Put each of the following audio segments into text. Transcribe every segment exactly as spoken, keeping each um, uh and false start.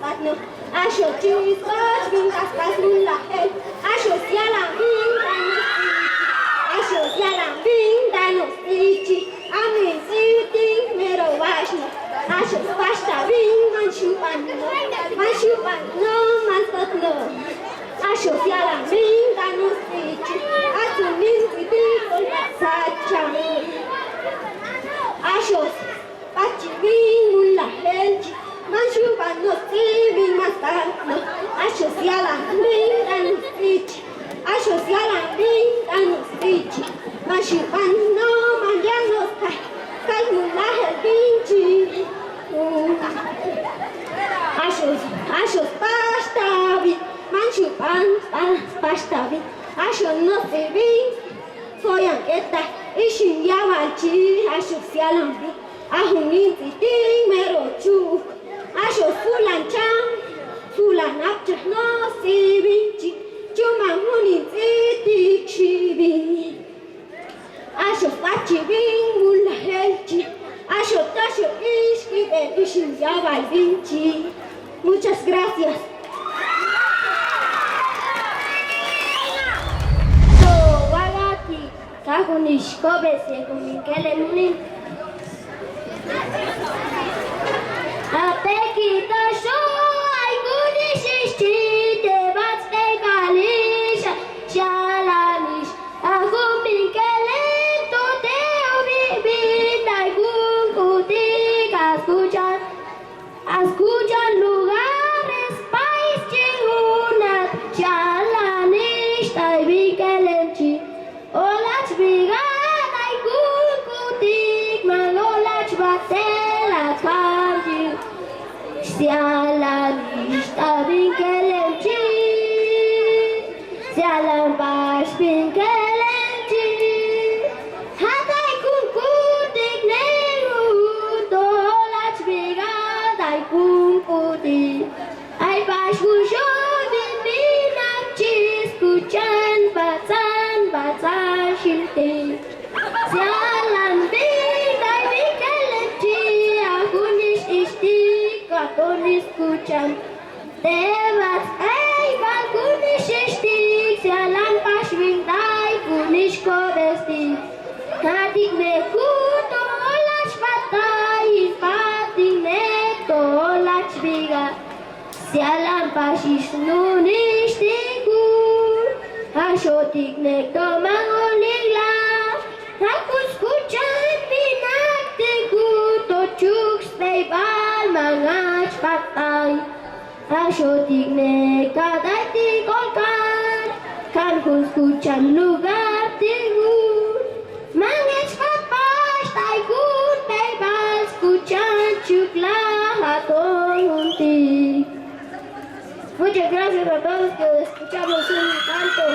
Axio chispas bin kaspas mulahel, axio sialan bin tanu sichi, axio sialan bin tanu sichi, amin siting mero baxno, axio pasta bin mansiu bano, mansiu bano, manstotno, axio sialan bin tanu sichi, atsu min siting kolbasachan, axio Pachi bin mulahelchi, mansiu bano sibin mastakno, axio sialan bin tanu sichi, axio sialan bin tanu sichi, mansiu bano mandiano skai, skai mulahel binchi. Axio, axio pasta bin, mansiu ban, ban, pasta bin, axio no sibin, soyanketa, isin yabalchi, axio sialan bin. Ajuninti ting mero chuk, axio sulan cham, sulan apchak no sibinchi, chuman juninti tik sibi. Axio pachi bin mulahelchi, axio taxio iski ben isin yabal binchi. Muchas gracias. Tobagati. Ka junix kobes, e, kuminkele munin. Apekita xo, ai kunixixti, te bats te kalixia, xialanix, ajuminkele, to te obibin, ai kunkuti, ka skuchan. Askuchan lugares pais chihunat, xialanix taibikelemchi. Olach bigat ai kunkutik, mang olach batela kanti. Xialanix taibikelemchi. Xialan pax binkelemchi, hat ai kunkutik nengutolach bigat ai kunkutik. Ai pax buxo bin binakchi skuchan batsan batsan xilti. Xialan bin ai bikelemchi, akunixixti katon iskuchan. Tebats ai bal kunixixti, xialan pax bin ai kunix kobesti. Katik nekuto olach batai, patik neto olach biga. Xialan pax isnunixti kun, axiotik neto mang oligla. Akuskuchan binakti kuto chuks bei bal mang ach batai. Axiotik nekadaiti kolkan, kan kun skuchan lugarti kun. Mang ech papax tai kun bei bal skuchan chukla atonti. Muchas gracias a todos que escuchamos un canto.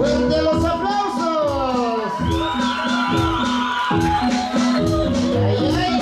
¡Fuerte los aplausos! ¡Ay, ay!